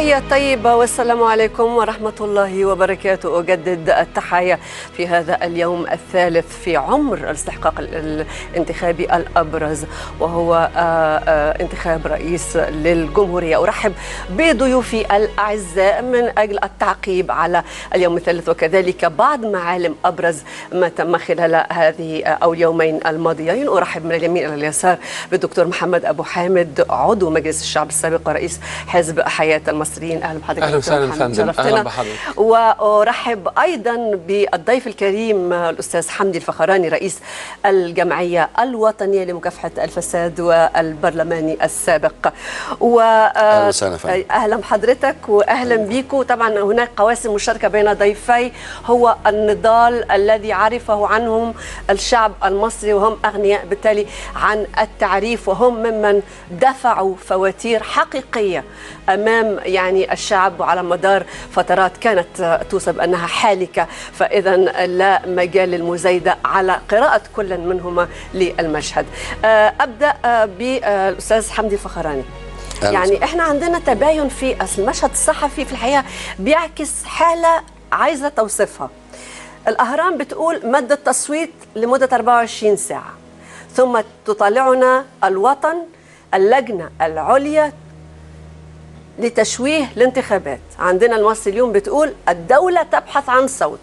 تحية طيبة والسلام عليكم ورحمة الله وبركاته. أجدد التحية في هذا اليوم الثالث في عمر الاستحقاق الانتخابي الأبرز، وهو انتخاب رئيس للجمهورية. أرحب بضيوفي الأعزاء من أجل التعقيب على اليوم الثالث وكذلك بعض معالم أبرز ما تم خلال هذه أو اليومين الماضيين. أرحب من اليمين إلى اليسار بالدكتور محمد أبو حامد، عضو مجلس الشعب السابق ورئيس حزب حياة المصريين. أهلا بحضرتك. أهلا وسهلا فندم. أهلا بحضرتك. وأرحب أيضا بالضيف الكريم الأستاذ حمدي الفخراني، رئيس الجمعية الوطنية لمكافحة الفساد والبرلماني السابق. أهلا وسهلا فندم. أهلا بحضرتك وأهلا بيكم. طبعا هناك قواسم مشتركة بين ضيفي، هو النضال الذي عرفه عنهم الشعب المصري، وهم أغنياء بالتالي عن التعريف، وهم ممن دفعوا فواتير حقيقية أمام يعني الشعب على مدار فترات كانت توصف أنها حالكة. فإذا لا مجال للمزايدة على قراءة كل منهما للمشهد. أبدأ بالأستاذ حمدي الفخراني. يعني إحنا عندنا تباين في المشهد الصحفي، في الحقيقة بيعكس حالة عايزة توصفها. الأهرام بتقول مد التصويت لمدة 24 ساعة، ثم تطالعنا الوطن اللجنة العليا لتشويه الانتخابات. عندنا المصري اليوم بتقول الدولة تبحث عن صوت،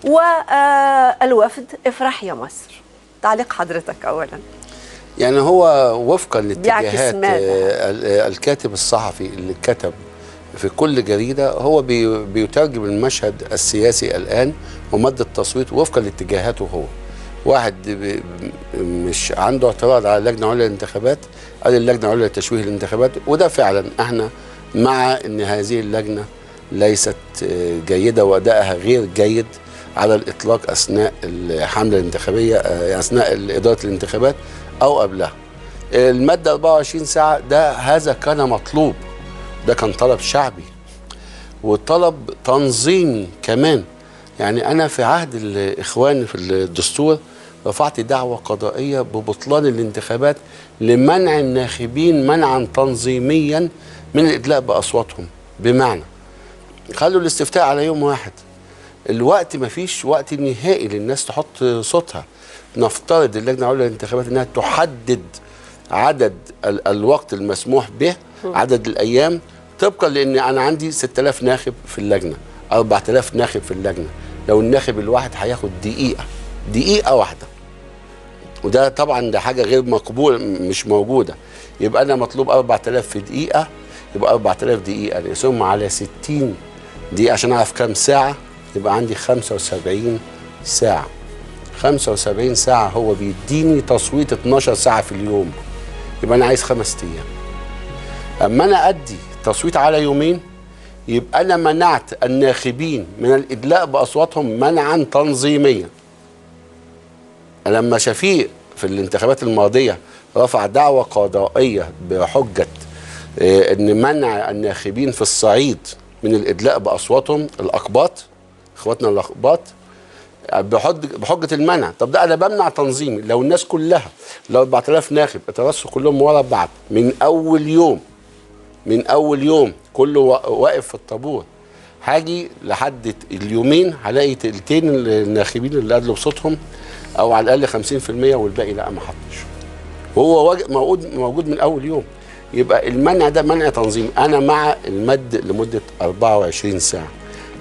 والوفد افرح يا مصر. تعليق حضرتك أولا. يعني هو وفقا لاتجاهات الكاتب الصحفي اللي كتب في كل جريدة، هو بيترجم المشهد السياسي الآن ومد التصويت وفقا لاتجاهاته هو. واحد مش عنده اعتراض على اللجنة العليا للانتخابات، قال اللجنة العليا لتشويه الانتخابات، وده فعلا احنا مع ان هذه اللجنة ليست جيدة وادائها غير جيد على الاطلاق اثناء الحملة الانتخابية، اثناء ادارة الانتخابات او قبلها. المادة 24 ساعة ده هذا كان مطلوب، ده كان طلب شعبي وطلب تنظيمي كمان. يعني انا في عهد الاخوان في الدستور رفعت دعوة قضائية ببطلان الانتخابات لمنع الناخبين منعا تنظيميا من الإدلاء بأصواتهم. بمعنى خلوا الاستفتاء على يوم واحد، الوقت مفيش وقت نهائي للناس تحط صوتها. نفترض اللجنة العليا للانتخابات انها تحدد عدد الوقت المسموح به، عدد الأيام، طبقا لأن أنا عندي 6000 ناخب في اللجنة، 4000 ناخب في اللجنة. لو الناخب الواحد هياخد دقيقة، دقيقة واحدة، وده طبعا ده حاجة غير مقبول، مش موجودة. يبقى أنا مطلوب 4000 في دقيقة، يبقى 4000 دقيقة نقسمهم على 60 دقيقة عشان أعرف كام ساعة، يبقى عندي 75 ساعة. 75 ساعة هو بيديني تصويت 12 ساعة في اليوم، يبقى أنا عايز 5 أيام. أما أنا أدي تصويت على يومين، يبقى أنا منعت الناخبين من الإدلاء بأصواتهم منعا تنظيميا. لما شفيق في الانتخابات الماضية رفع دعوة قضائية بحجة أن منع الناخبين في الصعيد من الإدلاء بأصواتهم، الأقباط، إخواتنا الأقباط، بحجة المنع. طب ده أنا بمنع تنظيمي. لو الناس كلها، لو 4000 ناخب اترصوا كلهم ورا بعض من أول يوم، من أول يوم كله واقف في الطابور، هاجي لحد اليومين هلاقي تلتين الناخبين اللي قدلوا بصوتهم، او على الاقل 50%، والباقي لا ما حطش، وهو موجود من اول يوم. يبقى المنع ده منع تنظيمي. انا مع المد لمدة 24 ساعة.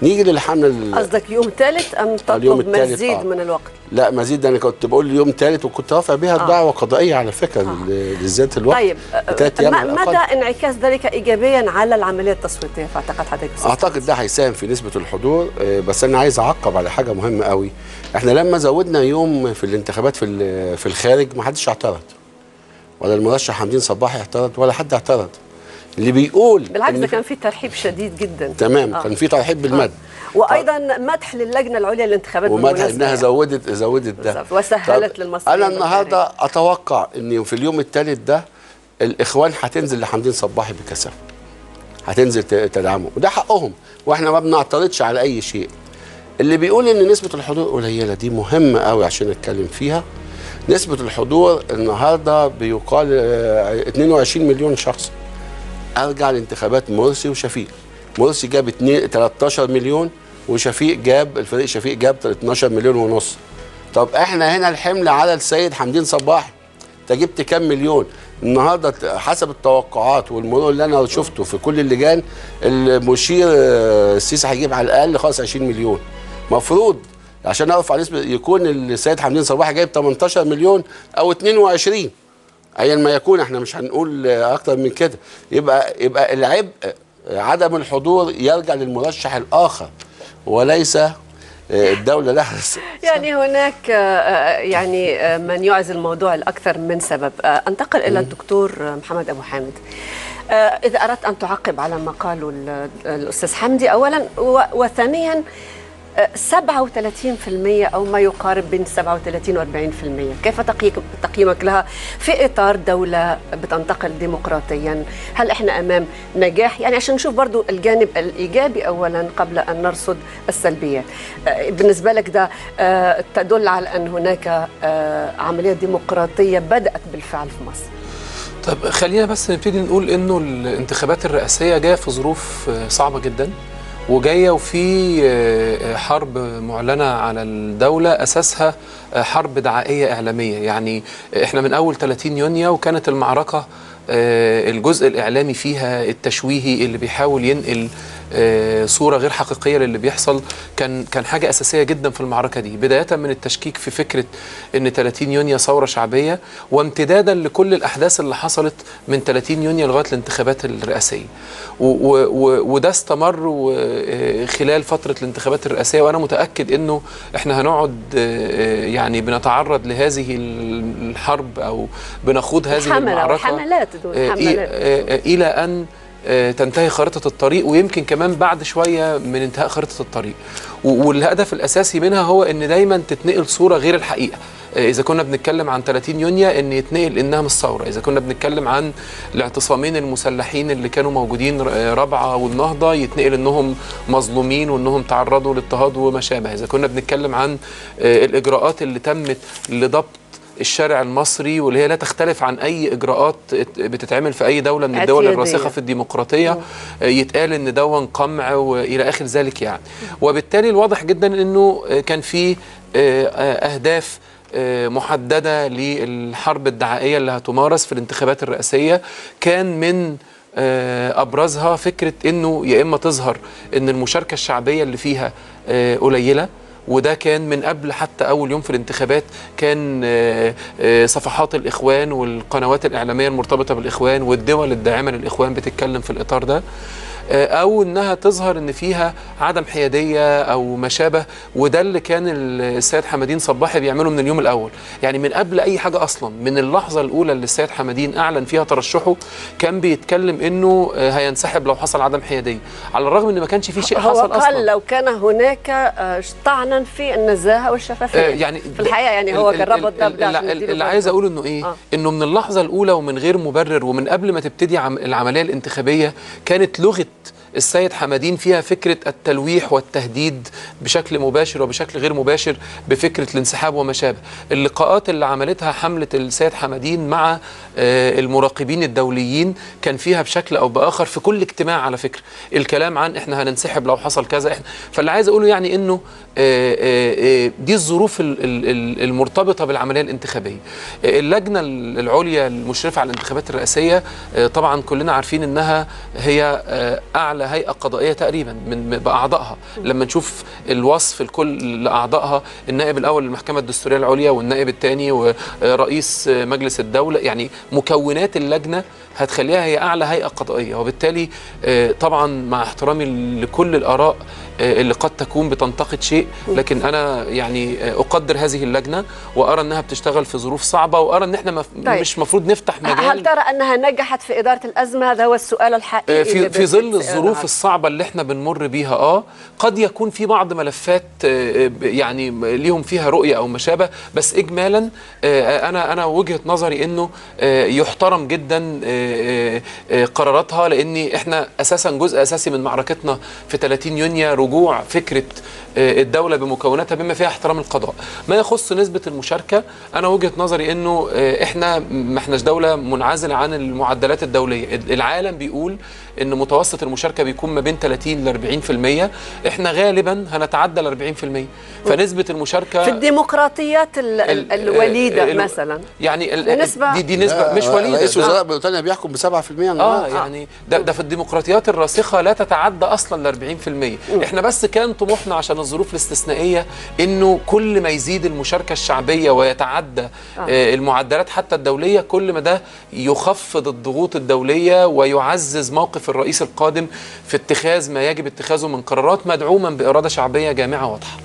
نيجي للحملة. قصدك يوم ثالث ام تطلب مزيد من الوقت؟ لا مزيد، انا كنت بقول يوم ثالث، وكنت رافع بيها الدعوة قضائية على فكرة لزيادة الوقت. طيب مدى انعكاس ذلك ايجابيا على العملية التصويتيه في اعتقاد حضرتك؟ اعتقد ده هيساهم في نسبه الحضور. بس انا عايز اعقب على حاجة مهمة قوي. احنا لما زودنا يوم في الانتخابات في الخارج ما حدش اعترض، ولا المرشح حمدين صباحي اعترض، ولا حد اعترض. اللي بيقول بالعكس ده كان في ترحيب شديد جدا. تمام. كان في ترحيب بالمد، وايضا مدح للجنة العليا للانتخابات، ومدح انها زودت ده وسهلت للمصريين. انا النهارده اتوقع ان في اليوم الثالث ده الاخوان هتنزل لحمدين صباحي بكثافة، هتنزل تدعمه، وده حقهم، واحنا ما بنعترضش على اي شيء. اللي بيقول ان نسبه الحضور قليله دي مهمة قوي عشان نتكلم فيها. نسبه الحضور النهارده بيقال 22 مليون شخص. ارجع لانتخابات مرسي وشفيق. مرسي جاب 13 مليون، وشفيق جاب، الفريق شفيق جاب 12 مليون ونص. طب احنا هنا الحمل على السيد حمدين صباحي، انت جبت كام مليون؟ النهارده حسب التوقعات والمرور اللي انا شفته في كل اللجان، المشير السيسي هيجيب على الاقل خالص 20 مليون. مفروض عشان ارفع نسبه يكون السيد حمدين صباحي جايب 18 مليون او 22، ايا ما يكون، احنا مش هنقول اكتر من كده. يبقى العبء عدم الحضور يرجع للمرشح الاخر وليس الدولة لها. يعني هناك يعني من يعزل الموضوع لأكثر من سبب. أنتقل إلى الدكتور محمد أبو حامد. إذا أردت أن تعقب على ما قاله الأستاذ حمدي أولا، وثانيا 37% أو ما يقارب بين 37 و 40%، كيف تقييمك لها في إطار دولة بتنتقل ديمقراطيا؟ هل إحنا أمام نجاح؟ يعني عشان نشوف برضو الجانب الإيجابي أولا قبل أن نرصد السلبيات. بالنسبة لك ده تدل على أن هناك عملية ديمقراطية بدأت بالفعل في مصر. طب خلينا بس نبتدي نقول إنه الانتخابات الرئاسية جاية في ظروف صعبة جدا، وجاية وفي حرب معلنة على الدولة أساسها حرب دعائية إعلامية. يعني إحنا من أول 30 يونيو وكانت المعركة الجزء الإعلامي فيها التشويهي اللي بيحاول ينقل صورة غير حقيقية للي بيحصل كان حاجة أساسية جدا في المعركة دي، بداية من التشكيك في فكرة أن 30 يونيو ثورة شعبية، وامتدادا لكل الأحداث اللي حصلت من 30 يونيو لغاية الانتخابات الرئاسية، وده استمر خلال فترة الانتخابات الرئاسية. وأنا متأكد أنه إحنا هنقعد يعني بنتعرض لهذه الحرب أو بنخوض هذه المعركة إلى أن تنتهي خارطة الطريق، ويمكن كمان بعد شوية من انتهاء خارطة الطريق. والهدف الأساسي منها هو أن دايما تتنقل صورة غير الحقيقة. إذا كنا بنتكلم عن 30 يونيو أن يتنقل إنها مش ثورة، إذا كنا بنتكلم عن الاعتصامين المسلحين اللي كانوا موجودين رابعة والنهضة يتنقل إنهم مظلومين وإنهم تعرضوا لاضطهاد وما شابه، إذا كنا بنتكلم عن الإجراءات اللي تمت لضبط الشارع المصري واللي هي لا تختلف عن أي إجراءات بتتعمل في أي دولة من الدول الراسخة في الديمقراطية، يتقال إن دون قمع وإلى آخر ذلك يعني. وبالتالي الواضح جدا إنه كان في أهداف محددة للحرب الدعائية اللي هتمارس في الانتخابات الرئاسية، كان من أبرزها فكرة إنه يا إما تظهر إن المشاركة الشعبية اللي فيها قليلة، وده كان من قبل حتى أول يوم في الانتخابات، كان صفحات الإخوان والقنوات الإعلامية المرتبطة بالإخوان والدول الداعمة للإخوان بتتكلم في الإطار ده، أو أنها تظهر أن فيها عدم حيادية أو ما شابه. وده اللي كان السيد حمدين صباحي بيعمله من اليوم الأول، يعني من قبل أي حاجة أصلا، من اللحظة الأولى اللي السيد حمدين أعلن فيها ترشحه كان بيتكلم أنه هينسحب لو حصل عدم حيادية، على الرغم أن ما كانش فيه شيء حصل أصلا. هو قال لو كان هناك طعنا في النزاهة والشفافية، يعني في الحقيقة يعني هو كان ربط ده بده. اللي عايز أقوله أنه إيه؟ أنه من اللحظة الأولى ومن غير مبرر ومن قبل ما تبتدي العملية الانتخابية كانت لغة السيد حمدين فيها فكرة التلويح والتهديد بشكل مباشر وبشكل غير مباشر بفكرة الانسحاب وما شابه. اللقاءات اللي عملتها حملة السيد حمدين مع المراقبين الدوليين كان فيها بشكل أو بآخر في كل اجتماع على فكرة الكلام عن إحنا هننسحب لو حصل كذا إحنا. فاللي عايز أقوله يعني إنه دي الظروف المرتبطة بالعملية الانتخابية. اللجنة العليا المشرفة على الانتخابات الرئاسية طبعا كلنا عارفين إنها هي أعلى هيئة قضائية تقريبا من بأعضائها. لما نشوف الوصف الكل لأعضائها، النائب الأول للمحكمة الدستورية العليا والنائب الثاني ورئيس مجلس الدولة، يعني مكونات اللجنة هتخليها هي أعلى هيئة قضائية. وبالتالي طبعا مع احترامي لكل الآراء اللي قد تكون بتنتقد شيء، لكن أنا يعني أقدر هذه اللجنة وأرى أنها بتشتغل في ظروف صعبة، وأرى أن احنا طيب. مش مفروض نفتح مجال. هل ترى أنها نجحت في إدارة الأزمة؟ هذا هو السؤال الحقيقي في ظل الظروف الصعبة اللي احنا بنمر بيها. قد يكون في بعض ملفات يعني ليهم فيها رؤية أو ما شابه، بس إجمالا أنا وجهة نظري أنه يحترم جدا قراراتها، لان احنا اساسا جزء اساسي من معركتنا في 30 يونيو رجوع فكرة الدولة بمكوناتها بما فيها احترام القضاء. ما يخص نسبه المشاركة، انا وجهه نظري انه احنا ما احناش دولة منعزله عن المعدلات الدولية. العالم بيقول ان متوسط المشاركة بيكون ما بين 30 ل 40%، احنا غالبا هنتعدى ال 40%. فنسبة المشاركة في الديمقراطيات الوليدة مثلا، يعني النسبة دي نسبه مش وليده. رئيس وزراء بريطانيا بيحكم ب 7%. يعني ده في الديمقراطيات الراسخة لا تتعدى اصلا ال 40%. احنا بس كان طموحنا عشان الظروف الاستثنائية انه كل ما يزيد المشاركة الشعبية ويتعدى المعدلات حتى الدولية، كل ما ده يخفض الضغوط الدولية ويعزز موقف الرئيس القادم في اتخاذ ما يجب اتخاذه من قرارات مدعوما بإرادة شعبية جامعة واضحة.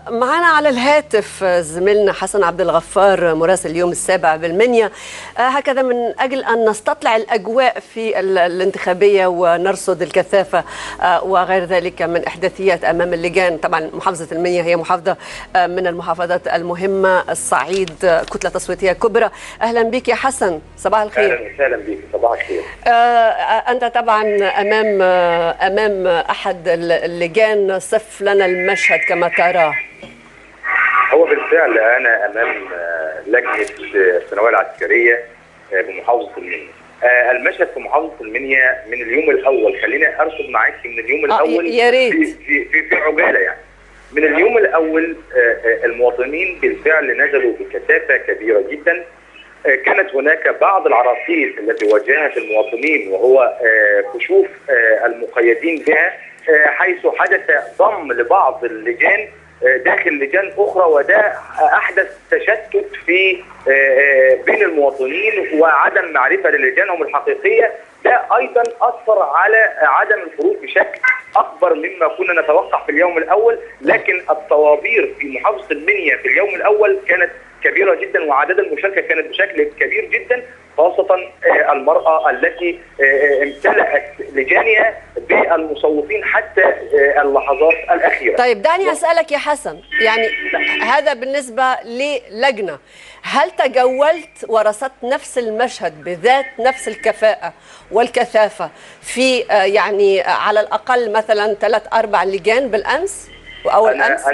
معنا على الهاتف زميلنا حسن عبد الغفار مراسل اليوم السابع بالمنيا، هكذا من أجل أن نستطلع الأجواء في الانتخابية ونرصد الكثافة وغير ذلك من إحداثيات أمام اللجان. طبعا محافظة المنيا هي محافظة من المحافظات المهمة، الصعيد كتلة تصويتية كبرى. أهلا بك يا حسن، صباح الخير. أهلا وسهلا بك، صباح الخير. أنت طبعا أمام أحد اللجان، صف لنا المشهد كما ترى. هو بالفعل أنا أمام لجنة الثانوية العسكرية بمحافظة المنيا. المشهد في محافظة المنيا من اليوم الأول، خلينا أرصد معاك من اليوم الأول، يا ريت في عجالة. يعني من اليوم الأول المواطنين بالفعل نزلوا بكثافة كبيرة جدا. كانت هناك بعض العراقيل التي واجهت المواطنين، وهو كشوف المقيدين بها، حيث حدث ضم لبعض اللجان داخل لجان اخرى، وده احدث تشتت في بين المواطنين وعدم معرفة للجانهم الحقيقية. ده ايضا اثر على عدم الخروج بشكل اكبر مما كنا نتوقع في اليوم الاول، لكن الطوابير في محافظة المنيا في اليوم الاول كانت كبيرة جدا، وعدد المشاركة كانت بشكل كبير جدا، خاصة المراة التي امتلأت لجانها بالمصوتين حتى اللحظات الاخيرة. طيب دعني اسالك يا حسن، يعني هذا بالنسبة للجنة، هل تجولت ورصدت نفس المشهد بذات نفس الكفاءة والكثافه في يعني على الاقل مثلا 3-4 لجان بالامس واول امس؟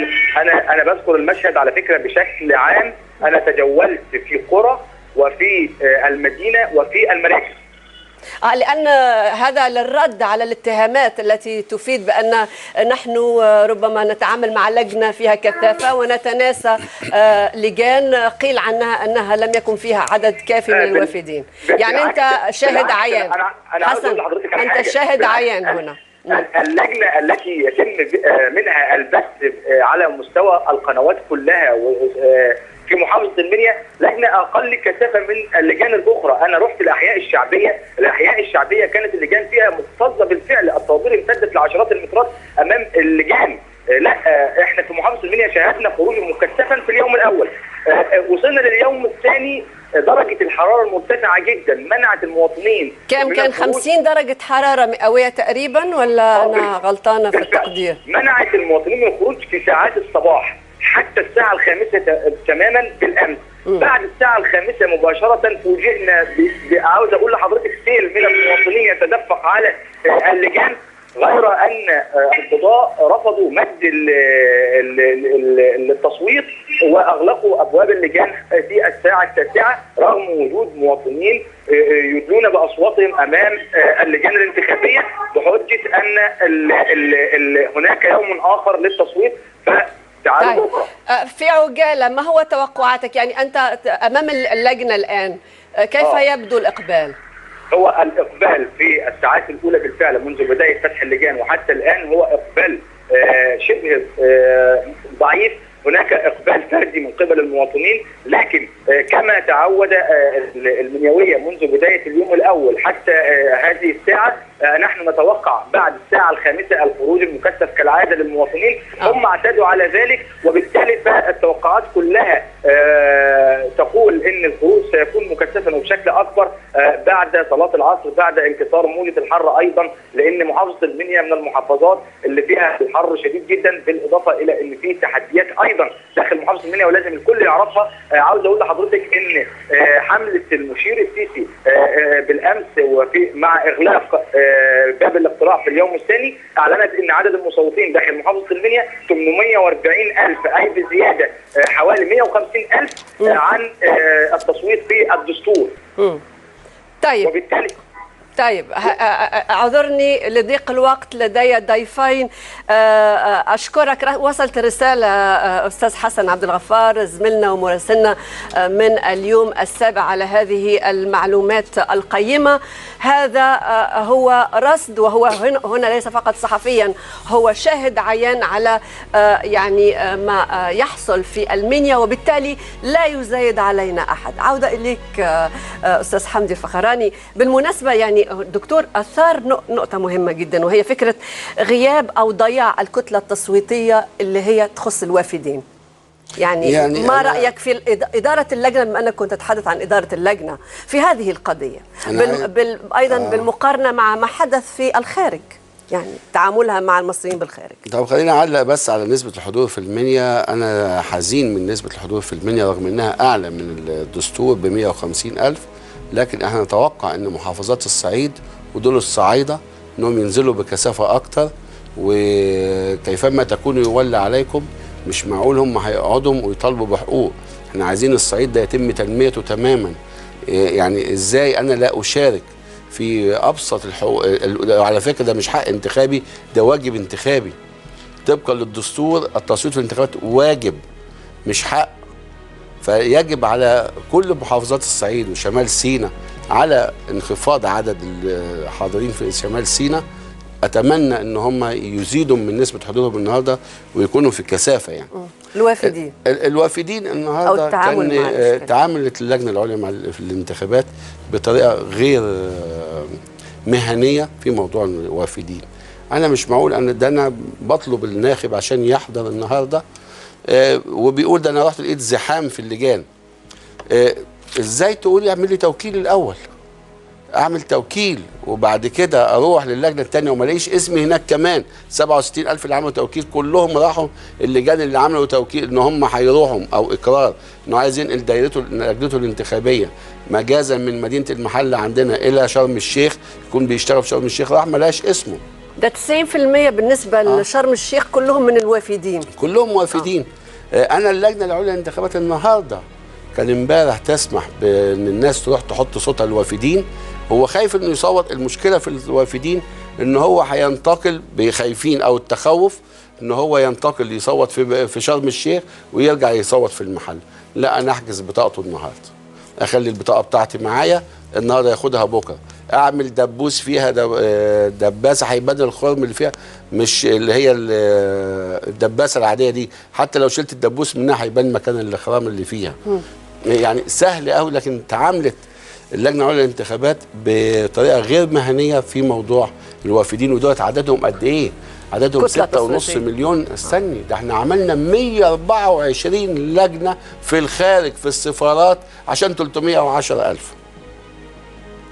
انا بذكر المشهد على فكرة بشكل عام. انا تجولت في قرى وفي المدينة وفي المراكز. لأن هذا للرد على الاتهامات التي تفيد بأن نحن ربما نتعامل مع لجنة فيها كثافة ونتناسى لجان قيل عنها أنها لم يكن فيها عدد كافي من الوافدين. يعني أنت شاهد عيان حسن، أنت شاهد عيان هنا. اللجنة التي يتم منها البث على مستوى القنوات كلها في محافظة المنيا لجنة أقل كثافة من اللجان الأخرى. أنا رحت الأحياء الشعبية، الأحياء الشعبية كانت اللجان فيها مكتظة بالفعل، الطوابير امتدت لعشرات المترات أمام اللجان. لا، احنا في محافظة المنيا شاهدنا خروج مكثفا في اليوم الأول. وصلنا لليوم الثاني درجة الحرارة المرتفعة جدا منعت المواطنين. كم كان؟ 50 درجة حرارة مئوية تقريبا، ولا أنا غلطانة في التقدير؟ منعت المواطنين من الخروج في ساعات الصباح حتى الساعة 5 تماما بالأمس. بعد الساعة 5 مباشرة فوجئنا عاوز أقول لحضرتك سيل من المواطنين يتدفق على اللجان، غير أن القضاء رفضوا مد التصويت وأغلقوا أبواب اللجان في الساعة 9 رغم وجود مواطنين يدلون بأصواتهم أمام اللجان الانتخابية بحجة أن هناك يوم آخر للتصويت. طيب. في عجالة، ما هو توقعاتك؟ يعني أنت أمام اللجنة الآن، كيف يبدو الإقبال؟ هو الإقبال في الساعات الأولى بالفعل منذ بداية فتح اللجان وحتى الآن هو إقبال شبه ضعيف. هناك إقبال فردي من قبل المواطنين، لكن كما تعود المنيوية منذ بداية اليوم الأول حتى هذه الساعة، نحن نتوقع بعد الساعة 5 الخروج المكثف كالعادة للمواطنين. هم اعتادوا على ذلك، وبالتالي فالتوقعات كلها تقول ان الخروج سيكون مكثفا وبشكل اكبر بعد صلاة العصر، بعد انكسار موجه الحر ايضا، لان محافظة المنيا من المحافظات اللي فيها الحر شديد جدا، بالاضافة الى ان في تحديات ايضا داخل محافظة المنيا ولازم الكل يعرفها. عاوز اقول لحضرتك ان حمله المشير السيسي بالامس وفي مع اغلاق باب الاقتراع في اليوم الثاني اعلنت ان عدد المصوتين داخل محافظة المنيا 840,000، اي بزيادة حوالي 150,000 عن التصويت في الدستور. طيب، وبالتالي طيب اعذرني لضيق الوقت، لدي ضيفين. اشكرك، وصلت رسالة استاذ حسن عبد الغفار زميلنا ومراسلنا من اليوم السابع على هذه المعلومات القيمة. هذا هو رصد، وهو هنا ليس فقط صحفيا، هو شاهد عيان على يعني ما يحصل في المنيا، وبالتالي لا يزايد علينا احد. عوده اليك استاذ حمدي الفخراني. بالمناسبة يعني دكتور أثار نقطة مهمة جدا، وهي فكرة غياب أو ضياع الكتلة التصويتية اللي هي تخص الوافدين. يعني ما رأيك في إدارة اللجنة، بما أنك كنت تتحدث عن إدارة اللجنة في هذه القضية، أيضا بالمقارنة مع ما حدث في الخارج، يعني تعاملها مع المصريين بالخارج؟ طب خلينا أعلق بس على نسبة الحضور في المنيا. أنا حزين من نسبة الحضور في المنيا رغم أنها أعلى من الدستور ب 150,000، لكن احنا نتوقع ان محافظات الصعيد ودول الصعايده انهم ينزلوا بكثافة اكتر، وكيفما تكونوا يولى عليكم. مش معقول هم هيقعدوا ويطالبوا بحقوق، احنا عايزين الصعيد ده يتم تنميته تماما. يعني ازاي انا لا اشارك في ابسط الحقوق؟ على فكرة ده مش حق انتخابي، ده واجب انتخابي طبقا للدستور. التصويت في الانتخابات واجب مش حق، فيجب على كل محافظات الصعيد وشمال سيناء على انخفاض عدد الحاضرين في شمال سيناء. اتمنى ان هم يزيدوا من نسبه حضورهم النهارده ويكونوا في كثافة. يعني الوافدين، الوافدين النهارده كان تعاملت اللجنة العليا مع في الانتخابات بطريقة غير مهنية في موضوع الوافدين. انا مش معقول ان ده انا بطلب الناخب عشان يحضر النهارده وبيقول ده انا رحت لقيت زحام في اللجان. ازاي تقول اعمل لي توكيل الاول؟ اعمل توكيل وبعد كده اروح للجنة الثانية وما الاقيش اسمي هناك كمان. 67,000 اللي عملوا توكيل كلهم راحوا اللجان اللي عملوا توكيل ان هم هيروحوا او اقرار انه عايز ينقل دايرته لجنته الانتخابية مجازا من مدينة المحلة عندنا الى شرم الشيخ، يكون بيشتغل في شرم الشيخ، راح ما لقاش اسمه. ده 90% بالنسبة لشرم الشيخ كلهم من الوافدين، كلهم وافدين. انا اللجنة العليا للانتخابات النهارده كان امبارح تسمح بان الناس تروح تحط صوتها الوافدين. هو خايف انه يصوت. المشكلة في الوافدين ان هو هينتقل، بخايفين او التخوف ان هو ينتقل يصوت في شرم الشيخ ويرجع يصوت في المحل. لا، انا احجز بطاقته النهارده، اخلي البطاقة بتاعتي معايا النهارده ياخدها بكره، اعمل دبوس فيها دباسه هيبدل الخرم اللي فيها، مش اللي هي الدباسه العادية دي، حتى لو شلت الدبوس منها هيبان مكان الخرام اللي فيها. يعني سهل قوي. لكن تعاملت اللجنة العليا للانتخابات بطريقة غير مهنية في موضوع الوافدين، ودولت عددهم قد ايه؟ عددهم 6.5 مليون. استني، ده احنا عملنا 124 لجنة في الخارج في السفارات عشان 310,000.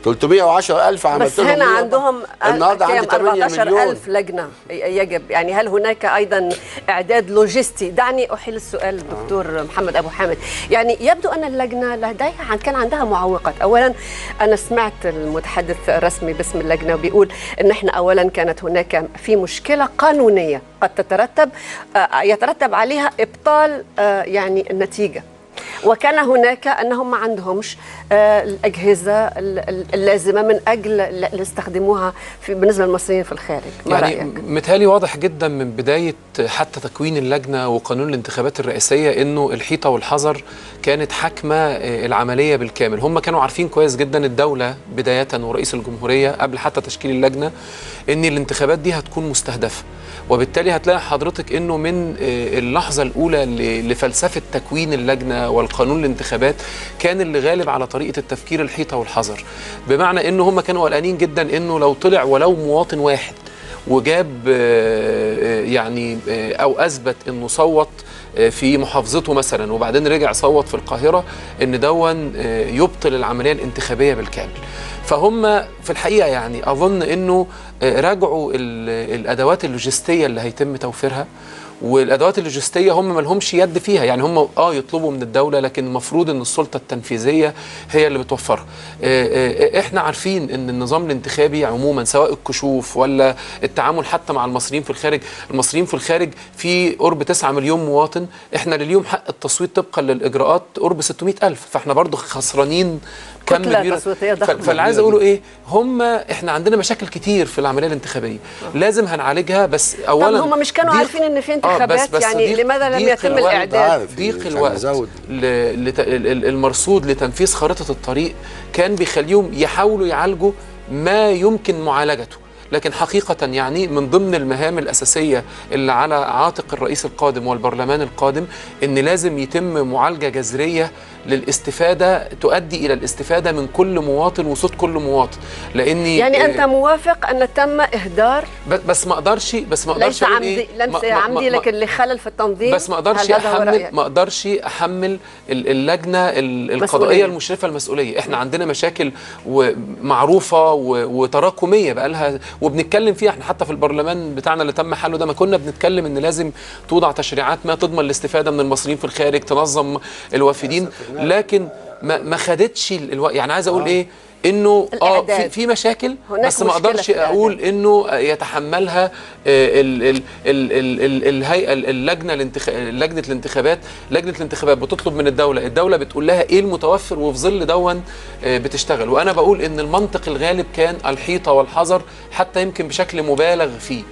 310,000 عملت لهم. بس هنا عندهم النهارده عندي 8 مليون 14,000 لجنة يجب. يعني هل هناك ايضا اعداد لوجستي؟ دعني احيل السؤال للدكتور محمد ابو حامد. يعني يبدو ان اللجنة لديها كان عندها معوقات. اولا انا سمعت المتحدث الرسمي باسم اللجنة وبيقول ان احنا اولا كانت هناك في مشكلة قانونية قد يترتب عليها ابطال يعني النتيجة، وكان هناك أنهم ما عندهمش الأجهزة اللازمة من أجل اللي استخدموها بالنسبة للمصريين في الخارج. ما يعني رأيك؟ متهيألي واضح جدا من بداية حتى تكوين اللجنة وقانون الانتخابات الرئاسية أنه الحيطة والحذر كانت حاكمة العملية بالكامل. هم كانوا عارفين كويس جدا الدولة بداية ورئيس الجمهورية قبل حتى تشكيل اللجنة أن الانتخابات دي هتكون مستهدفة، وبالتالي هتلاقي حضرتك أنه من اللحظة الأولى لفلسفة تكوين اللجنة والقانون الانتخابات كان اللي غالب على طريقة التفكير الحيطة والحذر، بمعنى أنه هم كانوا قلقانين جدا أنه لو طلع ولو مواطن واحد وجاب يعني أو أثبت أنه صوت في محافظته مثلا وبعدين رجع صوت في القاهرة، ان دون يبطل العملية الانتخابية بالكامل. فهم في الحقيقة يعني اظن انه راجعوا الادوات اللوجستية اللي هيتم توفيرها، والادوات اللوجستية هم ما لهمش يد فيها، يعني هم يطلبوا من الدولة، لكن المفروض ان السلطة التنفيذية هي اللي بتوفرها. احنا عارفين ان النظام الانتخابي عموما سواء الكشوف ولا التعامل حتى مع المصريين في الخارج، المصريين في الخارج في قرب 9 مليون مواطن، احنا لليوم حق التصويت طبقا للاجراءات قرب 600,000، فاحنا برضو خسرانين كم كبير. فاللي عايز اقوله ايه، هم احنا عندنا مشاكل كتير في العملية الانتخابية لازم هنعالجها، بس اولا طب هم مش كانوا عارفين ان في انتخابات؟ بس يعني لماذا لم يتم الاعداد؟ ضيق الوقت المرصود لتنفيذ خارطة الطريق كان بيخليهم يحاولوا يعالجوا ما يمكن معالجته، لكن حقيقة يعني من ضمن المهام الأساسية اللي على عاتق الرئيس القادم والبرلمان القادم إن لازم يتم معالجة جذرية للاستفادة تؤدي إلى الاستفادة من كل مواطن وصوت كل مواطن. لأني يعني أنت موافق أن تم إهدار؟ بس ما أقدرش، ليس عمدي، ليس عمدي، لكن لخلل في التنظيم. بس ما أقدرش أحمل، ما أقدرش أحمل اللجنة القضائية المشرفة المسؤولية. إحنا عندنا مشاكل معروفة وتراكمية بقالها وبنتكلم فيها، احنا حتى في البرلمان بتاعنا اللي تم حله ده ما كنا بنتكلم ان لازم توضع تشريعات ما تضمن الاستفادة من المصريين في الخارج، تنظم الوافدين، لكن ما خدتش يعني عايز اقول ايه، انه في مشاكل، بس ما اقدرش اقول انه يتحملها ال ال ال ال الهيئة اللجنة لجنة الانتخابات. لجنة الانتخابات بتطلب من الدولة، الدولة بتقول لها ايه المتوفر، وفي ظل دون بتشتغل. وانا بقول ان المنطق الغالب كان الحيطة والحذر، حتى يمكن بشكل مبالغ فيه.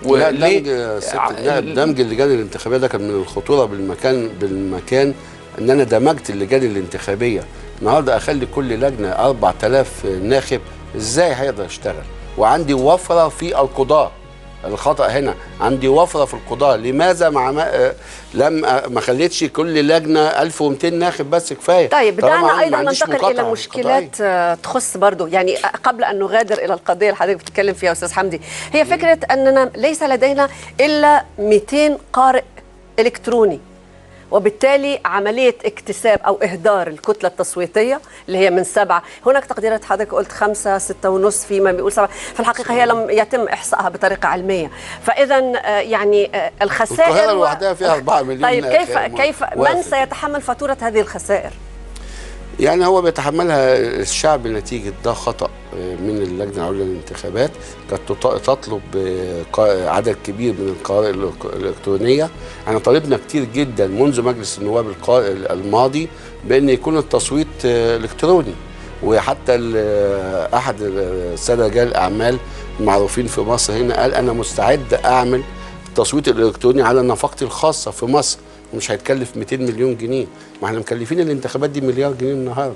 لا، دمج اللجان الانتخابية ده كان من الخطورة بالمكان ان انا دمجت اللجان الانتخابية. النهارده اخلي كل لجنة 4000 ناخب، ازاي هيقدر يشتغل؟ وعندي وفرة في القضاة، الخطا هنا عندي وفرة في القضاة. لماذا مع ما لم ما خليتش كل لجنة 1200 ناخب بس كفاية؟ طيب دعنا ايضا ننتقل الى مشكلات تخص برضو، يعني قبل ان نغادر الى القضية اللي حضرتك بتتكلم فيها استاذ حمدي، هي فكرة اننا ليس لدينا الا 200 قارئ الكتروني، وبالتالي عملية اكتساب أو إهدار الكتلة التصويتية اللي هي من 7، هناك تقديرات حضرتك قلت 5 6.5، فيما بيقول 7، في الحقيقة هي لم يتم إحصائها بطريقة علمية. فإذا يعني الخسائر القاهرة لوحدها فيها 4 مليون. طيب كيف من سيتحمل فاتورة هذه الخسائر؟ يعني هو بيتحملها الشعب نتيجة ده خطأ من اللجنة العليا للانتخابات، كانت تطلب عدد كبير من القوارئ الإلكترونية. احنا طالبنا كتير جدا منذ مجلس النواب الماضي بأن يكون التصويت إلكتروني، وحتى أحد السادة رجال الأعمال المعروفين في مصر هنا قال أنا مستعد أعمل التصويت الإلكتروني على نفقتي الخاصة في مصر، ومش هيتكلف 200 مليون جنيه. ما احنا مكلفين الانتخابات دي مليار جنيه النهارده.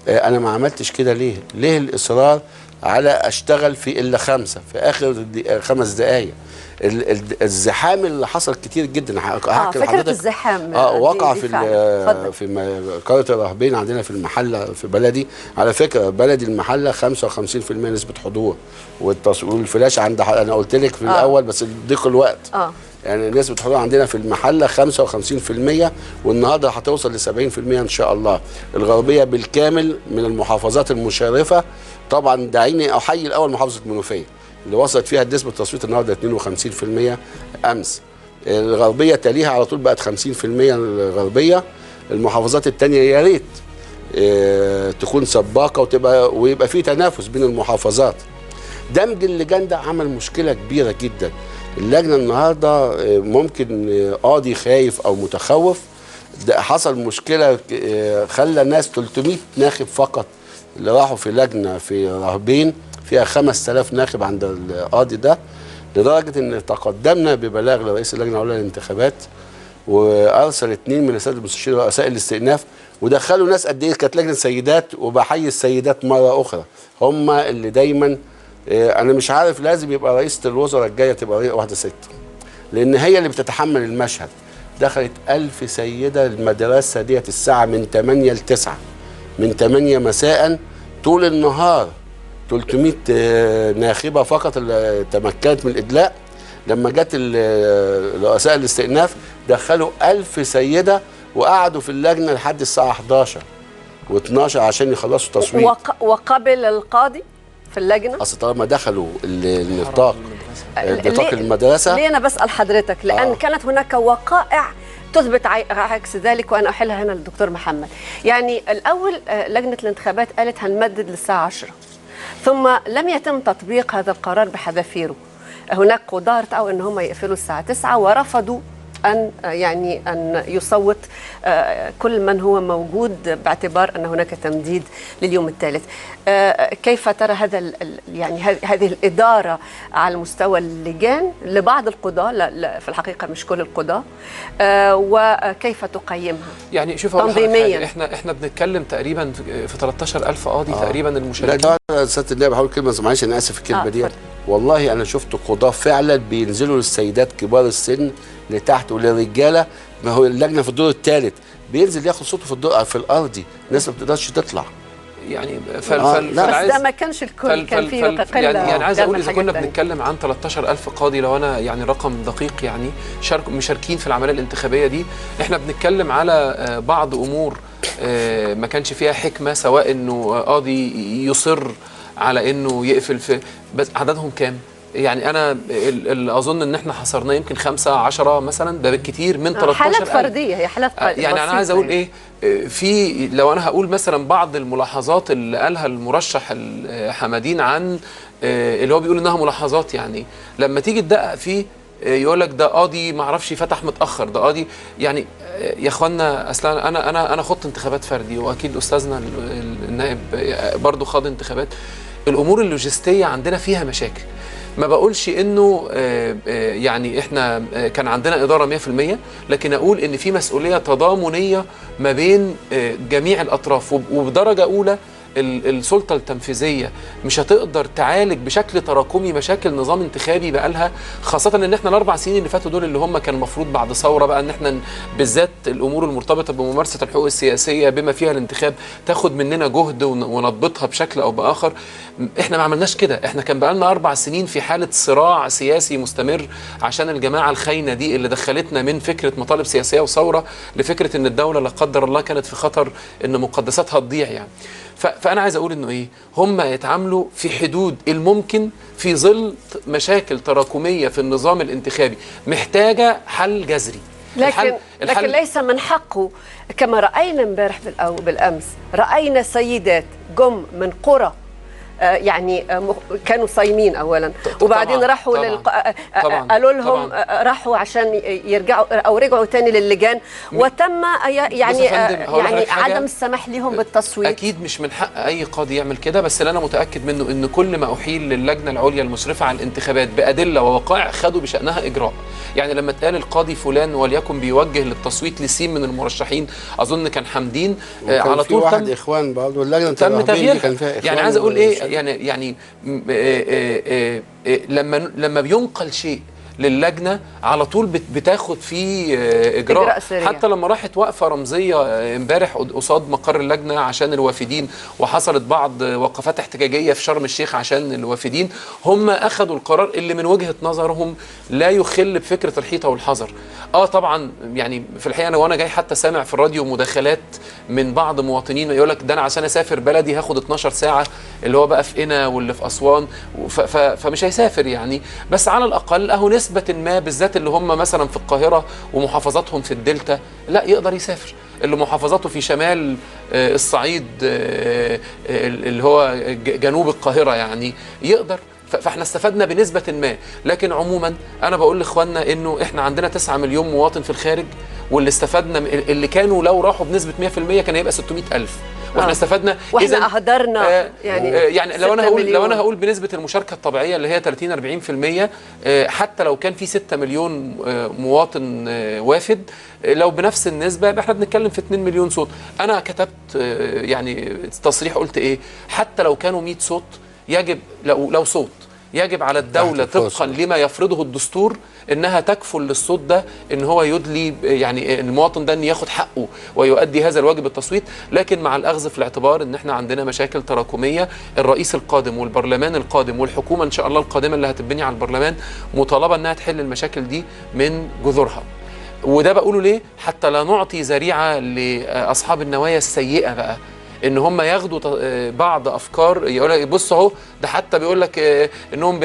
انا ما عملتش كده ليه؟ ليه الاصرار على اشتغل في الا 5 في اخر 5 دقائق؟ الزحام اللي حصل كتير جدا. هحكي فكرة الزحام وقع في قرية الرهبين عندنا في المحلة في بلدي. على فكرة بلدي المحلة 55% نسبه حضور، والفلاش عند انا قلت لك في الاول بس ضيق الوقت. يعني نسبة الحضور عندنا في المحلة 55%، والنهارده هتوصل ل 70% إن شاء الله. الغربية بالكامل من المحافظات المشرفة. طبعا دعيني أحيي الأول محافظة المنوفية اللي وصلت فيها نسبة التصويت النهارده 52% أمس. الغربية تليها على طول بقت 50% الغربية. المحافظات الثانية يا ريت تكون سباقة وتبقى ويبقى في تنافس بين المحافظات. دمج اللجان ده عمل مشكلة كبيرة جدا. اللجنة النهارده ممكن قاضي خايف او متخوف، ده حصل مشكلة خلى ناس 300 ناخب فقط اللي راحوا في لجنة في رهبين فيها 5000 ناخب عند القاضي ده، لدرجة ان تقدمنا ببلاغ لرئيس اللجنة العليا للانتخابات وارسل 2 من السادة المستشارين رؤساء الاستئناف، ودخلوا ناس قد ايه كانت لجنة سيدات. وبحيي السيدات مرة اخرى، هم اللي دايما انا مش عارف لازم يبقى رئيسة الوزراء الجاية تبقى واحدة ست، لان هي اللي بتتحمل المشهد. دخلت 1000 سيده المدرسة ديت الساعة من 8 ل 9، من 8 مساء طول النهار. 300 ناخبه فقط اللي تمكنت من الادلاء. لما جت رؤساء الاستئناف دخلوا 1000 سيده وقعدوا في اللجنة لحد الساعة 11 و12 عشان يخلصوا تصويت. وقبل القاضي في اللجنة؟ اصل طالما دخلوا النطاق نطاق المدرسة. ليه انا بسال حضرتك؟ لان كانت هناك وقائع تثبت عكس ذلك، وانا احيلها هنا للدكتور محمد. يعني الاول لجنة الانتخابات قالت هنمدد للساعة 10، ثم لم يتم تطبيق هذا القرار بحذافيره. هناك قضاة ارتأوا ان هم يقفلوا الساعة 9 ورفضوا ان يعني ان يصوت كل من هو موجود باعتبار ان هناك تمديد لليوم الثالث. كيف ترى هذا يعني هذه الادارة على مستوى اللجان لبعض القضاة، لا في الحقيقة مش كل القضاة، وكيف تقيمها؟ يعني شوف تنظيميا احنا بنتكلم تقريبا في 13000 قاضي تقريبا المشاركين. لا سيادة النائب هقول كلمة، معلش انا اسف الكلمة دي. والله انا شفت قضاه فعلا بينزلوا للسيدات كبار السن لتحت وللرجاله، ما هو اللجنة في الدور الثالث بينزل ياخد صوته في الدور في الارضي، الناس ما بتقدرش تطلع. يعني بس ده ما كانش الكل، كان في قلة. يعني عايز اقول اذا كنا بنتكلم عن 13000 قاضي، لو انا يعني رقم دقيق يعني مشاركين في العملية الانتخابية دي، احنا بنتكلم على بعض امور ما كانش فيها حكمه، سواء انه قاضي يصر على انه يقفل في، بس عددهم كام؟ يعني انا اللي اظن ان احنا حصرناه يمكن 5 10 مثلا، ده بالكتير من 13000. حالات فردية، هي حالات يعني انا عايز اقول ايه، في لو انا هقول مثلا بعض الملاحظات اللي قالها المرشح حمادين عن اللي هو بيقول انها ملاحظات، يعني لما تيجي تدقق فيه يقول لك ده قاضي ما اعرفش فتح متاخر، ده قاضي، يعني يا اخوانا اصلا انا خضت انتخابات فردي، واكيد استاذنا النائب برضه خاض انتخابات. الامور اللوجستية عندنا فيها مشاكل. ما بقولش انه يعني احنا كان عندنا ادارة 100%، لكن اقول ان في مسؤولية تضامنيه ما بين جميع الاطراف، وبدرجه اولى السلطة التنفيذية مش هتقدر تعالج بشكل تراكمي مشاكل نظام انتخابي بقالها، خاصة ان احنا ال4 سنين اللي فاتوا دول اللي هم كان المفروض بعد ثورة بقى ان احنا بالذات الامور المرتبطة بممارسة الحقوق السياسية بما فيها الانتخاب تاخد مننا جهد ونضبطها بشكل او باخر. احنا ما عملناش كده، احنا كان بقالنا 4 سنين في حاله صراع سياسي مستمر عشان الجماعة الخاينه دي اللي دخلتنا من فكرة مطالب سياسية وثوره لفكرة ان الدولة لا قدر الله كانت في خطر ان مقدساتها تضيع يعني. فأنا عايز أقول إنه إيه، هم يتعاملوا في حدود الممكن في ظل مشاكل تراكمية في النظام الانتخابي محتاجة حل جذري. لكن ليس من حقه، كما رأينا امبارح بالأمس، رأينا سيدات جم من قرى يعني كانوا صايمين اولا، وبعدين طبعًا راحوا قالوا لهم راحوا عشان يرجعوا او رجعوا تاني للجان، وتم يعني عدم السماح لهم بالتصويت. اكيد مش من حق اي قاضي يعمل كده، بس اللي انا متاكد منه ان كل ما احيل للجنة العليا المشرفة على الانتخابات بادلة ووقائع خدوا بشانها اجراء. يعني لما اتقال القاضي فلان وليكن بيوجه للتصويت لسين من المرشحين، اظن كان حمدين، على طول واحد اخوان برضه اللجنة تم تغييرها. يعني عايز اقول ايه، يعني لما بينقل شيء للجنة على طول بتاخد فيه اجراء. حتى لما راحت وقفه رمزية امبارح قصاد مقر اللجنة عشان الوافدين، وحصلت بعض وقفات احتجاجية في شرم الشيخ عشان الوافدين، هم اخذوا القرار اللي من وجهه نظرهم لا يخل بفكره الحيطة والحذر. طبعا يعني في الحقيقة انا وانا جاي حتى سامع في الراديو مداخلات من بعض مواطنين يقول لك ده انا عشان اسافر بلدي هاخد 12 ساعة، اللي هو بقى في قنا واللي في اسوان، فمش هيسافر يعني. بس على الاقل اهو نسبة ما، بالذات اللي هم مثلا في القاهرة ومحافظاتهم في الدلتا، لا يقدر يسافر. اللي محافظاته في شمال الصعيد اللي هو جنوب القاهرة يعني يقدر. فاحنا استفدنا بنسبة ما. لكن عموما انا بقول لاخواننا انه احنا عندنا 9 مليون مواطن في الخارج، واللي استفدنا اللي كانوا لو راحوا بنسبة 100% كان هيبقى 600,000، واحنا استفدنا. واحنا اهدرنا يعني لو انا هقول بنسبة المشاركة الطبيعية اللي هي 30 40%، حتى لو كان في 6 مليون مواطن وافد، لو بنفس النسبة يبقى احنا بنتكلم في 2 مليون صوت. انا كتبت يعني تصريح قلت ايه، حتى لو كانوا 100 صوت يجب، لو صوت يجب على الدولة طبقا لما يفرضه الدستور انها تكفل للصوت ده ان هو يدلي، يعني المواطن ده ان ياخد حقه ويؤدي هذا الواجب التصويت، لكن مع الاخذ في الاعتبار ان احنا عندنا مشاكل تراكمية. الرئيس القادم والبرلمان القادم والحكومة ان شاء الله القادمة اللي هتبني على البرلمان مطالبه انها تحل المشاكل دي من جذورها. وده بقوله ليه؟ حتى لا نعطي ذريعة لاصحاب النوايا السيئة بقى ان هم ياخدوا بعض افكار، يقول لك بص اهو ده، حتى بيقول لك انهم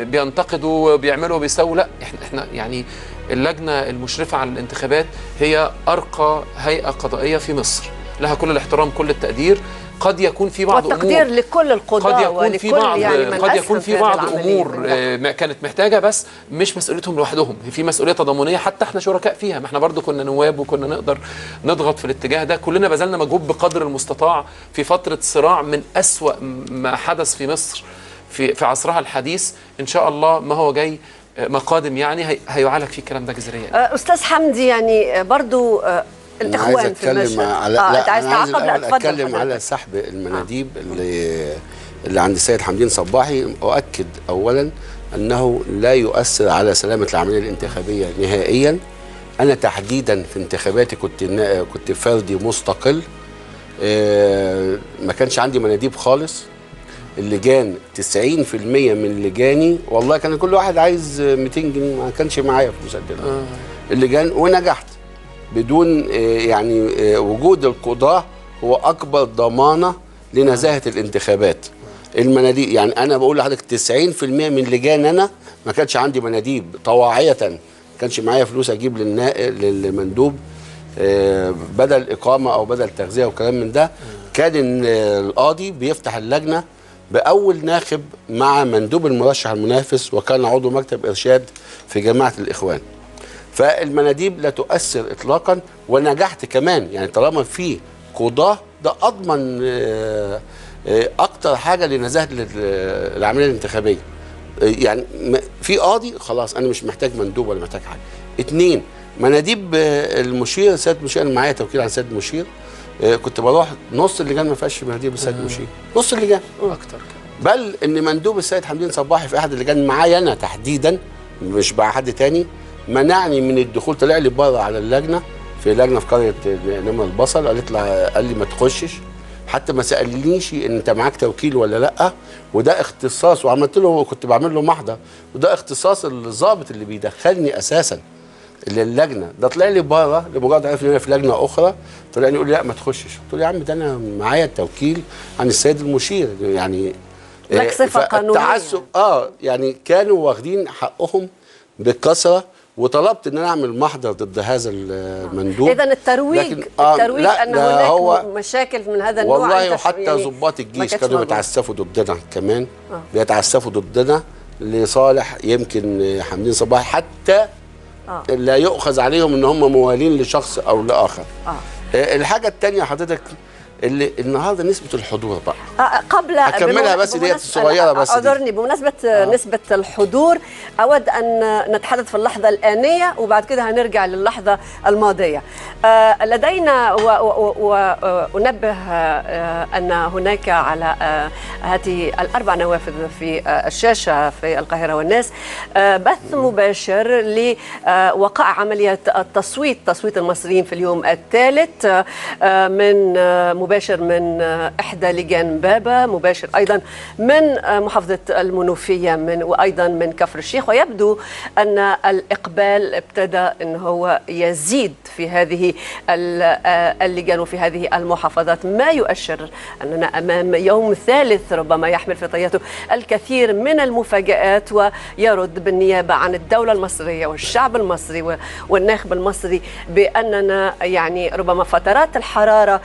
بينتقدوا وبيعملوا وبيسووا. لا، احنا يعني اللجنة المشرفة على الانتخابات هي ارقى هيئة قضائية في مصر، لها كل الاحترام كل التقدير. قد يكون في بعض والتقدير امور لكل القضاة، قد يكون في بعض يعني من قد يكون في بعض امور ما كانت محتاجه، بس مش مسؤوليتهم لوحدهم، في مسؤولية تضامنيه حتى احنا شركاء فيها. ما احنا برضو كنا نواب وكنا نقدر نضغط في الاتجاه ده، كلنا بذلنا مجهود بقدر المستطاع في فترة صراع من أسوأ ما حدث في مصر في عصرها الحديث. ان شاء الله ما هو جاي ما قادم يعني هيعالج في الكلام ده جذريا. استاذ حمدي، يعني برضو الاخوان في المشهد. على لا، عايز تعقب؟ لا اتفضل. اتكلم على سحب المناديب اللي عند السيد حمدين صباحي. اؤكد اولا انه لا يؤثر على سلامه العملية الانتخابية نهائيا. انا تحديدا في انتخاباتي كنت فردي مستقل، ما كانش عندي مناديب خالص. اللجان 90% من لجاني والله كان كل واحد عايز 200 جنيه، ما كانش معايا فلوس قد كده اللجان، ونجحت بدون يعني وجود القضاة هو أكبر ضمانة لنزاهة الانتخابات. المناديب يعني أنا بقول لحضرتك 90% من لجان أنا ما كانش عندي مناديب طواعية، ما كانش معايا فلوس أجيب للمندوب بدل إقامة أو بدل تغذية وكلام من ده. كان القاضي بيفتح اللجنة بأول ناخب مع مندوب المرشح المنافس، وكان عضو مكتب إرشاد في جماعة الإخوان. فالمناديب لا تؤثر اطلاقا، ونجحت كمان. يعني طالما في قضاة ده اضمن اكتر حاجة لنزاهه العملية الانتخابية. يعني في قاضي خلاص انا مش محتاج مندوب ولا محتاج حاجة. 2، مناديب المشير، سيد المشير، انا معايا توكيل عن سيد المشير، كنت بروح نص اللجان ما فيهاش مناديب السيد المشير، نص اللجان اكتر. بل ان مندوب السيد حمدين صباحي في احد اللجان معايا انا تحديدا، مش مع حد تاني، منعني من الدخول، طلع لي بره على اللجنة، في لجنة في قرية نمر البصل، قال لي ما تخشش، حتى ما سالنيش ان انت معاك توكيل ولا لا، وده اختصاص، وعملت له كنت بعمل له محضر، وده اختصاص الضابط اللي بيدخلني اساسا للجنة. ده طلع لي بره لمجرد عرف ان انا في لجنة اخرى، طلع لي يقول لي لا ما تخشش. قلت له يا عم ده انا معايا التوكيل عن السيد المشير، يعني لك صفة قانونية. يعني كانوا واخدين حقهم بكثرة، وطلبت ان انا اعمل محضر ضد هذا المندوب. اذا الترويج، الترويج ان هناك مشاكل من هذا النوع والله، وحتى يعني ضباط الجيش كانوا بيتعسفوا ضدنا كمان، بيتعسفوا ضدنا لصالح يمكن حمدين صباحي، حتى لا يؤخذ عليهم ان هم موالين لشخص او لاخر. الحاجة الثانية حضرتك اللي النهارده نسبه الحضور بقى قبل اكملها بس ديت صغيرة بس، اعذرني، بمناسبة نسبه الحضور اود ان نتحدث في اللحظة الانية وبعد كده هنرجع للحظة الماضية. لدينا وانبه ان هناك على هذه الاربع نوافذ في الشاشة في القاهرة والناس بث مباشر لوقائع عملية التصويت، تصويت المصريين في اليوم الثالث، من مباشر من إحدى لجان بابا، مباشر أيضا من محافظة المنوفية، من وأيضا من كفر الشيخ. ويبدو أن الإقبال ابتدى أن هو يزيد في هذه اللجان وفي هذه المحافظات، ما يؤشر أننا أمام يوم ثالث ربما يحمل في طياته الكثير من المفاجآت، ويرد بالنيابة عن الدولة المصرية والشعب المصري والناخب المصري بأننا يعني ربما فترات الحرارة،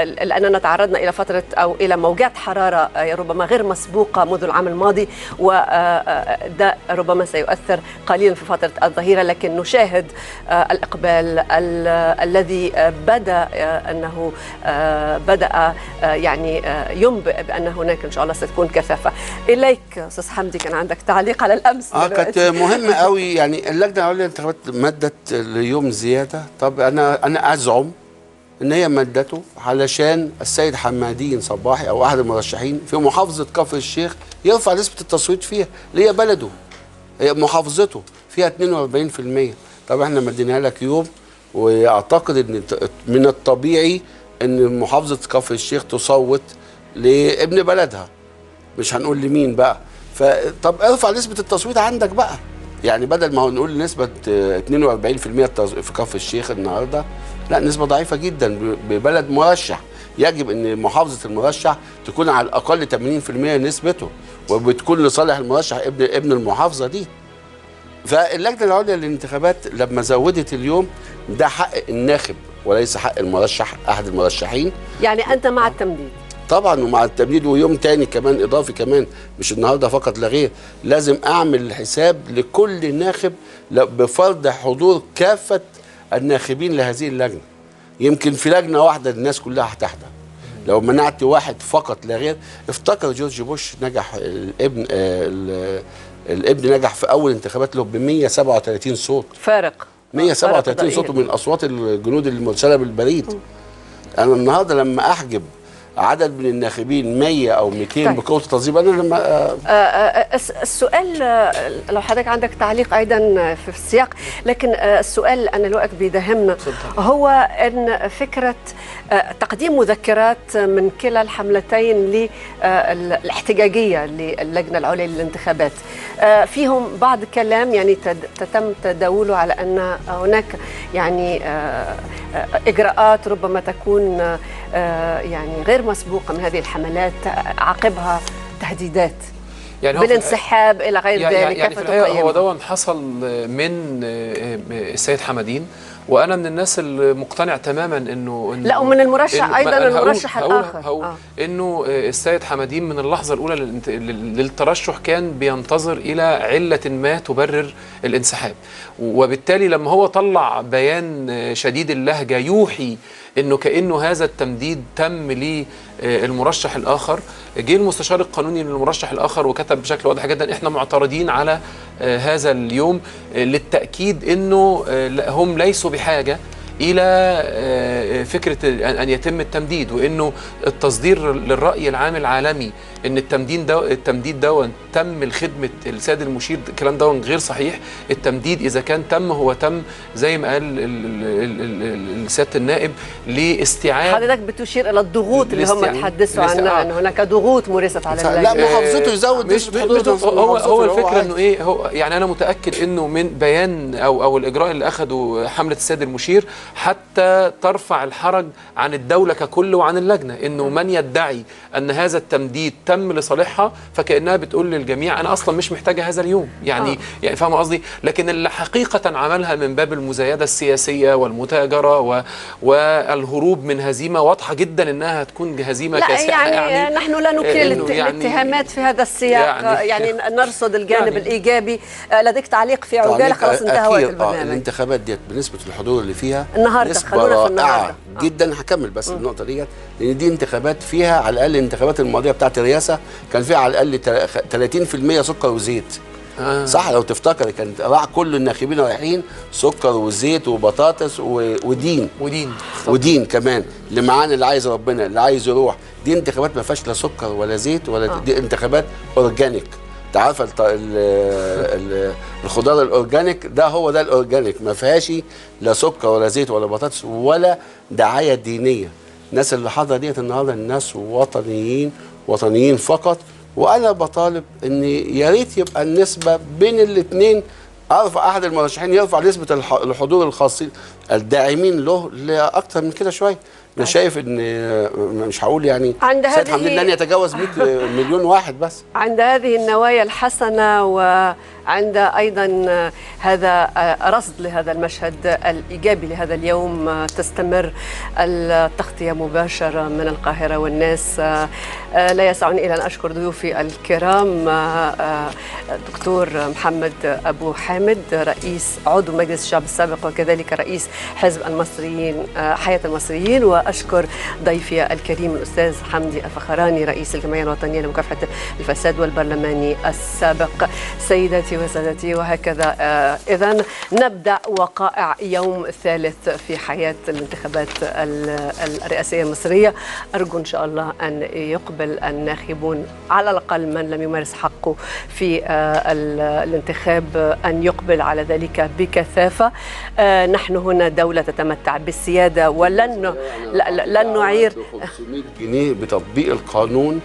لأننا تعرضنا إلى فترة أو إلى موجات حرارة ربما غير مسبوقة منذ العام الماضي، وده ربما سيؤثر قليلا في فترة الظهيرة، لكن نشاهد الإقبال الذي بدأ أنه بدأ يعني ينبئ بأن هناك إن شاء الله ستكون كثافة. إليك أستاذ حمدي، كان عندك تعليق على الأمس. كانت مهمة قوي. يعني اللجنة العليا للانتخابات مدت اليوم زيادة. طب أنا أزعم ان هي مدته علشان السيد حمادين صباحي او احد المرشحين في محافظة كفر الشيخ يرفع نسبه التصويت فيها، اللي هي بلده، هي محافظته فيها 42%. طب احنا مديناها لك يوم، واعتقد ان من الطبيعي ان محافظة كفر الشيخ تصوت لابن بلدها، مش هنقول لمين بقى. فطب ارفع نسبه التصويت عندك بقى، يعني بدل ما نقول نسبه 42% في كفر الشيخ النهارده، لا نسبه ضعيفة جدا ببلد مرشح. يجب ان محافظة المرشح تكون على الاقل 80% نسبته، وبتكون لصالح المرشح ابن المحافظة دي. فاللجنه العليا للانتخابات لما زودت اليوم ده حق الناخب وليس حق المرشح، احد المرشحين. يعني انت مع التمديد؟ طبعا، ومع التمديد ويوم تاني كمان اضافي كمان، مش النهارده فقط لا غير. لازم اعمل حساب لكل ناخب بفرض حضور كافة الناخبين لهذه اللجنة. يمكن في لجنة واحدة الناس كلها هتحضر، لو منعت واحد فقط لا غير. افتكر جورج بوش نجح، الابن نجح في اول انتخابات له ب 137 صوت، فارق 137 صوت من اصوات الجنود المرسلة بالبريد. انا النهارده لما احجب عدد من الناخبين 100 او 200 طيب. بقوة التنظيم، انا لما السؤال، لو حضرتك عندك تعليق ايضا في السياق، لكن السؤال انا الوقت بيداهمنا، هو ان فكرة تقديم مذكرات من كلا الحملتين للاحتجاجيه للجنة العليا للانتخابات، فيهم بعض كلام يعني تتم تداوله على ان هناك يعني اجراءات ربما تكون يعني غير مسبوقة من هذه الحملات، عقبها تهديدات يعني بالانسحاب الى غير ذلك. يعني في الحقيقة هو ده حصل من السيد حمدين، وانا من الناس المقتنع تماما انه لا، ومن المرشح ايضا، المرشح الاخر انه السيد حمدين من اللحظة الاولى للترشح كان بينتظر الى عله ما تبرر الانسحاب، وبالتالي لما هو طلع بيان شديد اللهجة يوحي انه كانه هذا التمديد تم للمرشح الاخر، جه المستشار القانوني للمرشح الاخر وكتب بشكل واضح جدا احنا معترضين على هذا اليوم، للتاكيد انه هم ليسوا بحاجة الى فكرة ان يتم التمديد، وانه التصدير للراي العام العالمي ان التمديد ده تم لخدمة السيد المشير، الكلام ده غير صحيح. التمديد اذا كان تم هو تم زي ما قال سيادة النائب لاستيعاب. حضرتك بتشير الى الضغوط اللي هم تحدثوا عنها، ان هناك ضغوط مورست على اللجنة. لا، محافظته يزود مش هو الفكرة انه ايه، هو يعني انا متاكد انه من بيان او الاجراء اللي اخده حمله السيد المشير حتى ترفع الحرج عن الدولة ككل وعن اللجنة، انه من يدعي ان هذا التمديد تم لصالحها فكانها بتقول للجميع انا اصلا مش محتاجه هذا اليوم، يعني يعني فاهم قصدي. لكن اللي حقيقة عملها من باب المزايده السياسية والمتاجره والهروب من هزيمة واضحة جدا انها هتكون هزيمة كاسحه. يعني نحن لا نكيل الاتهامات في هذا السياق، يعني نرصد الجانب يعني الايجابي. لديك تعليق في عجالة؟ خلاص انتهى وقت البرنامج. الانتخابات ديت بنسبة الحضور اللي فيها النهارده، خلونا في النهارده جدا. هكمل بس النقطة ديت، لان دي انتخابات فيها على الاقل الانتخابات الماضية بتاعت الرئاسة كان فيها على الاقل 30% سكر وزيت. صح، لو تفتكر كان راح كل الناخبين رايحين سكر وزيت وبطاطس ودين ودين كمان، اللي معانا اللي عايز ربنا اللي عايز يروح. دي انتخابات ما فيهاش لا سكر ولا زيت ولا دي انتخابات organic. انت عارفه الخضار ال organic ده، هو ده ال organic، ما فيهاش لا سكر ولا زيت ولا بطاطس ولا دعاية دينية. الناس اللي حاضره ديت النهارده الناس وطنيين، وطنيين فقط. وانا بطالب ان يا ريت يبقى النسبة بين الاثنين، ارفع احد المرشحين يرفع نسبه الحضور الخاصين الداعمين له لاكثر من كده شوية. انا شايف ان مش هقول يعني سيد حمدين لن يتجاوز 100 مليون واحد بس. عند هذه النوايا الحسنة وعند ايضا هذا رصد لهذا المشهد الايجابي لهذا اليوم، تستمر التغطية مباشرة من القاهرة والناس. لا يسعني إلا أن أشكر ضيوفي الكرام، دكتور محمد أبو حامد رئيس عضو مجلس الشعب السابق وكذلك رئيس حزب المصريين حياة المصريين، وأشكر ضيفي الكريم الأستاذ حمدي الفخراني رئيس الجمعية الوطنية لمكافحة الفساد والبرلماني السابق. سيداتي وسادتي، وهكذا إذن نبدأ وقائع يوم ثالث في حياة الانتخابات الرئاسية المصرية. أرجو إن شاء الله أن يقبل الناخبون، على الأقل من لم يمارس حقه في الانتخاب، أن يقبل على ذلك بكثافة. نحن هنا دولة تتمتع بالسيادة ولن لن نعير 500 جنيه بتطبيق القانون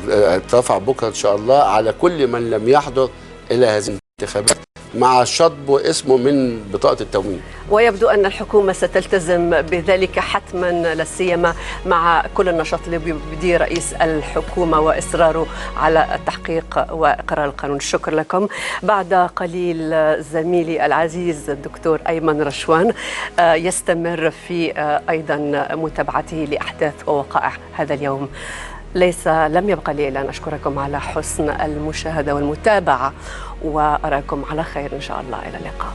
اترفع بكرة إن شاء الله على كل من لم يحضر إلى هذه الانتخابات مع شطب اسمه من بطاقة التموين. ويبدو أن الحكومة ستلتزم بذلك حتما، لا سيما مع كل النشاط اللي بيبديه رئيس الحكومة وإصراره على التحقيق وإقرار القانون. شكر لكم. بعد قليل زميلي العزيز الدكتور أيمن رشوان يستمر في أيضا متابعته لأحداث ووقائع هذا اليوم. لم يبقى لي إلا أن أشكركم على حسن المشاهدة والمتابعة، وأراكم على خير إن شاء الله. إلى اللقاء.